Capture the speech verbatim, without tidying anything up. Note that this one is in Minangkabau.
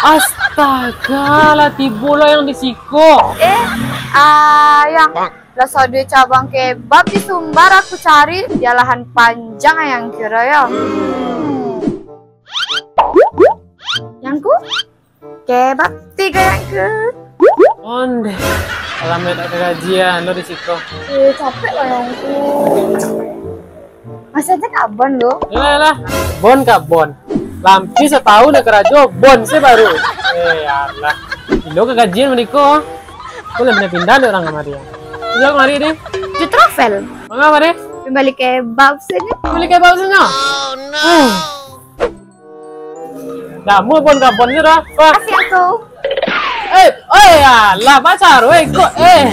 Astaga, lah tibo lah yang di siko. Eh, ayang, lah saduo cabang kebab di Sumbar aku cari, jalahan panjang ayang kiro yo. Yang ku, kebab tiga yang ku. Ondeh, alamai tak kagajian lo di siko. Eh, capek lah yang ku. Masih aja kabon lo. Yalah, yalah. Bon kabon. Lampir satahun nak karajo, bon se baru. Eh, alah. Ilo kagajian maniko. Aku lah pindah-pindah dek urang kamari. Iyo, kamari deh. Di travel. Manga kamari? Bali kebab sini. Bali kebab sini. Oh, no. Namu bon kabon se dah. Wah. Kasih aku. Eh, oi, alah, pacar, weh, kok, eh.